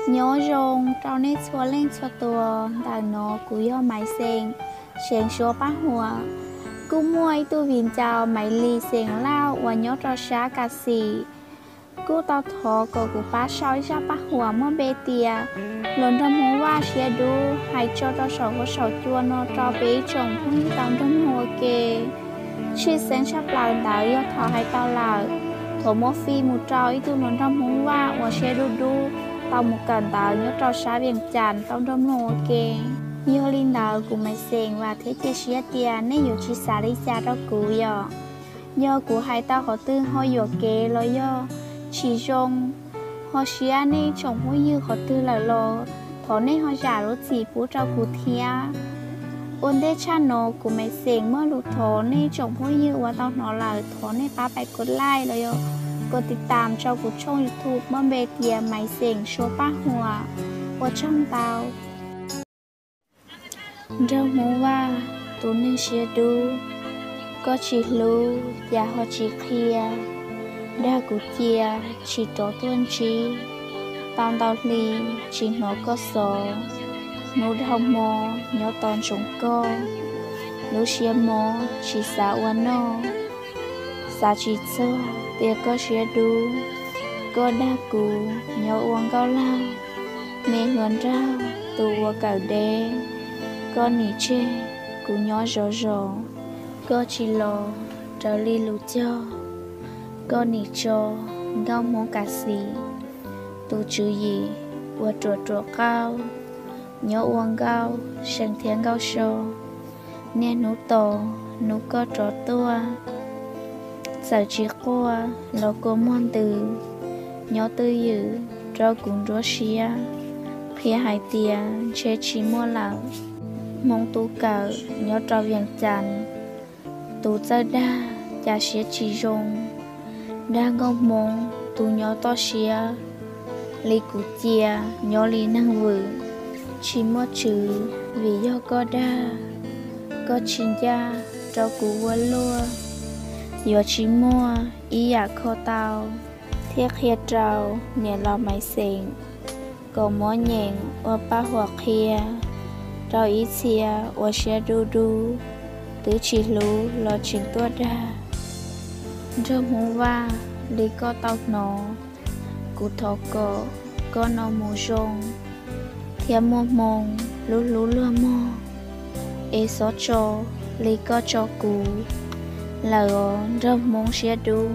Nyob zoo rau nej txhua leej txhua tus, ntawm no kuv yog Maiv Xeem, xeem Suav Pab Huam. Kuj muaj ib tug viv ncaus Maiv Lis xeem Lauj uas nyob rau sab Kas Xim kuj tau thov kom kuv pab sau ib zaj paj huam muaj npe tias Luag Nraug Hmoob Vaj Siab Dub hais tso rau saum huab saum cua no rau peb ib tsoom phooj ywg tau nrog mloog ua ke. Tshwj xeeb tshaj plaws ntawd yog thaum hais tau lawm, thov muab fij mus rau ib tug hluas nraug Hmoob Vaj uas siab dub dub tau mus kawm ntawv nyob rau sab Vias Cas tau nrog mloog ua ke. Yog li ntawd kuv Maiv Xeem vam thiab cia siab tias nej yuav tsis xav li cas rau kuv yom. Yog kuv hais tau qhov twg ho yuam kev los yog tsis zoo, ho siab nej tsoom phooj ywg qhov twg lawm los thov nej ho zam lub txim pub rau kuv thiab. Ua ntej tshaj no kuv Maiv Xeem muaj lus thov nej tsoom phooj ywg uas tau hnov lawm thov nej pab pais kos laij los yog kos tiv tam rau kuv tshooj YouTube muaj npe tias Maiv Xeem Suav Pab Huam. Ua tsaug ntau. Nraug Hmoob Vaj, tus neeg siab dub, koj tsis hlub cas ho tsis qhia, dag kuv cia tsis rov tuaj ntsib, tau ntau hli tsis hnov koj xov, hnub dhau hmo nyob tos ntsoov koj, lub siab mob tsis xav ua noj, xav tsis txog tias koj siab dub, koj dag kuv nyob ua nkauj laug, me hluas nraug tus uas kawm deb, koj nim tseg kuv nyob zov zos, koj tsis los raws li lus cog, koj nim tso nkauj Hmoob Kas Xim, tus tswv yim uas ruam ruam qaub, nyob ua nkauj seem thiab nkauj so, niaj hnub tos hnub koj rov tuaj, txawm tsis quaj los kua muag ntws, nyob twj ywm rau kuv nruab siab, qhia hais tias ntshe tsis muaj lawm. Hmoob tus kawm nyob rau Vias Cas, tus txawj dag cas siab tsis zoo, dag nkauj Hmoob tus nyob toj siab, li kuv cia nyob li neeg vwm, tsis muaj tswv vim yog koj dag, koj tsis ncaj rau kuv ua luaj, yuav tsis muaj ib yam kho tau, thiaj qhia rau niam laus Maiv Xeem, kom muab nyeem ua paj huam qhia rau ib txhia uas siab dub dub, twb tsis hlub los tseem tuaj dag. Nraug Hmoob Vaj, li koj tau hnov, kuv thov kom koj no mus zoo thiab muaj hmoo hlub hlub luag mog, es xov tso li koj tso kuv lawm os nraug Hmoob siab dub.